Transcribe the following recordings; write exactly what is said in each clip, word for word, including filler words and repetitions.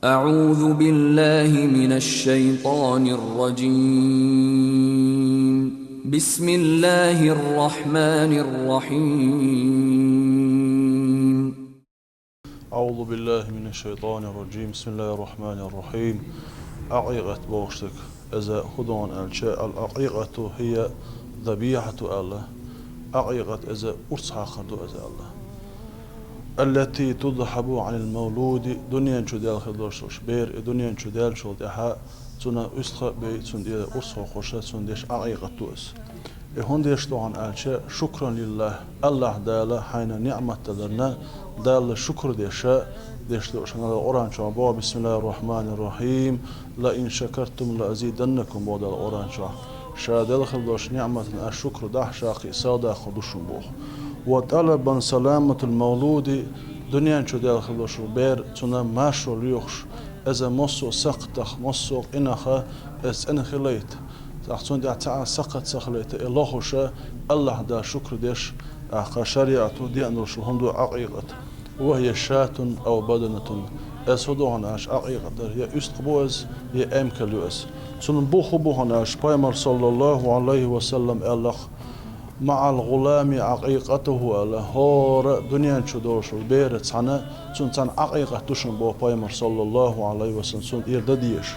أعوذ بالله من الشيطان الرجيم. بسم الله الرحمن الرحيم. أعوذ بالله من الشيطان الرجيم. بسم الله الرحمن الرحيم. Акъикъат бохуш дерг. Иза хӀун ду аьлча, العقيقة هي الذبيحة аьлла. Акъикъат иза урс хьакхар ду иза аьлла. التي تذبح عن المولود, дунен чу даьлла хилла долуш бер, и дунен чу даьллачул тӀаьхьа цунна уьстагӀа а бей, цунна тӀера урс хьокхуш, цунна деш акъикъат ду иза. И хӀунда деш ду хьуна аьлча, شكرا لله, АллахӀ Дала хьайна ниӀмат даларна, Далла шукр деш, деш ду шуна. Къуръан чохь боху: بسم الله الرحمن الرحيم. لئن شكرتم لأزيدنكم, боху Дала Къуръан чохь. Ша делла хилла долчу ниӀматна аш шукр дахь, ша кхин а сагӀа даккхар ду шуна боху. وطلبا سلامة المولود, дунен чу даьлла хилла долуш бер, цунна маршо лоьхуш, иза массо а сакхтах, массо а къинах иза цӀена хилийта. ТӀаккха цунна тӀехь цхьа а сакхт ца хилийта, и лохуш, АллахӀ Далла шукр деш, тӀаккха шариӀато деана долуш хӀума ду акъикъат. وهي شاة أو بدنة. Иза хӀун ду хьуна аьлча, акъикъат дар я уьстагӀа бу иза, я эмкал ю иза. Цунна бух хӀун бу хьуна аьлча, Пайхамар, саллаллаху Ӏалайхи ва саллам, аьлларх: مع الغلام عقيقته аьлла, хӀора дунен чу долуш бераца цхьаьна, цунна цхьаьна акъикъат ду шуна боху Пайхамар, саллаллаху Ӏалайхи ва саллам, цунна тӀера дан дезаш.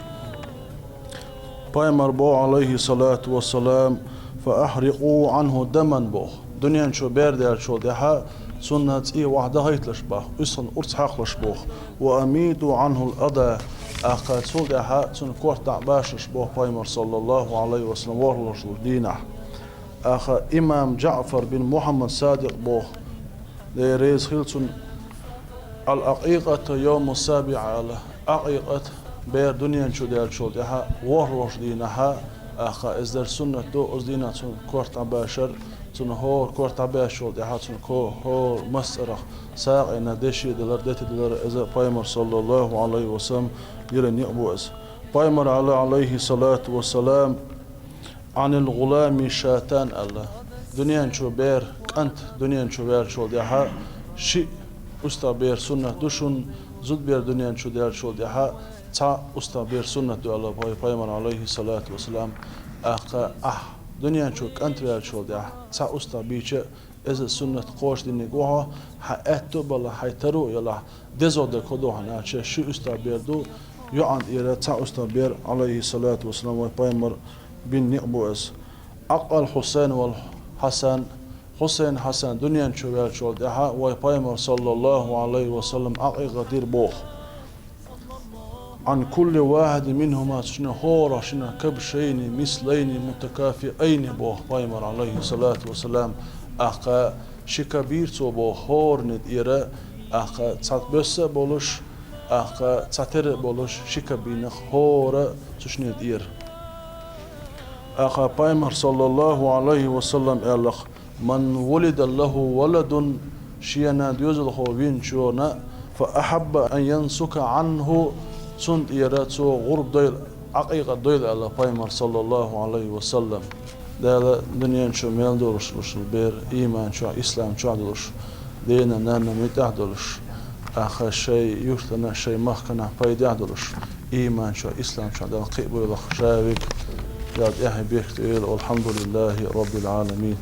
Пайхамар боху, Ӏалайхи салату ва салам: فأحرقوا عنه دما боху. Дунен чу бер даьллачул тӀаьхьа цунна цӀий вахь дахийталаш боху, уьстагӀна урс хьакхалаш боху. وأميتوا عنه الأذى, тӀаккха цул тӀаьхьа цунна корта дӀа а башалаш боху Пайхамар, саллаллаху Ӏалайхи ва саллам, ворхӀалгӀачу дийнахь. ТӀаккха имам Джаъфар бин Мухьаммад Садикъ боху, Дела реза хила цунна: العقيقة يوم السابع аьлла. Акъикъат бер дунен чу даьллачул тӀаьхьа ворхӀалгӀачу дийнахь, тӀаккха иза дар суннат ду, оцу дийнахь цунна корта дӀа башар, цунна хӀора корта дӀа баьшначул тӀаьхьа цунна ко-, хӀора массарах сагӀина деши далар, дети далар, иза Пайхамар, саллаллаху Ӏалайхи ва саллам, йиллина некъ бу иза. Пайхамар, Ӏала-, Ӏалайхи салату ва салам, عن الغلام شاتان аьлла. Дунен чу бер, кӀант дунен чу ваьллачул тӀаьхьа шиъ уьстагӀ бер суннат ду шуна, зудбер дунен чу даьллачул тӀаьхьа цхьа уьстагӀ бер суннат ду аьлла пай-, Пайхамар, Ӏалайхи салату ва салам. ТӀаккха ахь дунен чу кӀант ваьллачул тӀаьхьа цхьа уьстагӀ бийча, иза суннат кхочушдинарг ву хьо, хьан аьтто а балахь, хьайн таро а ялахь, дезо дерг хӀун ду хьуна аьлча, ши уьстагӀ бер ду, йоӀана тӀера цхьа уьстагӀ бер, Ӏалайхи салату ва салам, вай Пайхамар бин некъ бу иза. عق الحسين والحسن, Хьусайн, Хьасан дунен чу ваьллачул тӀаьхьа вай Пайхамар, саллаллаху Ӏалайхи ва саллам, акъикъат дира боху. عن كل واحد منهما, цу шиннах хӀора шиннах كبشين مثلين متكافئين боху Пайхамар, Ӏалайхи салату ва салам. ТӀаккха ши ка бийра цо боху хӀоранна тӀера, тӀаккха цхьа боьсса а болуш, тӀаккха цхьа тера а болуш, ши ка бийнарш хӀора цу шинна тӀера. ТӀаккха Пайхамар, саллаллаху Ӏалайхи ва саллам, аьлларх: من ولد له ولد, шена доьзалхо винчунна, فأحب أن ينسك عنه, цунна тӀера цо гӀурба дойла, акъикъат дойла аьлла Пайхамар, саллаллаху Ӏалайхи ва саллам. Дала дунен чу мел долуш, луш бер, ийман чохь, ислам чохь долуш, дена, нанна муьтӀахь долуш, тӀаккха шайн юьртана, шайн махкана пайдехь долуш, ийман чохь, ислам чохь Дала кхиабойла шаверг, Дала тӀаьхье бехктойла, والحمد لله رب العالمين.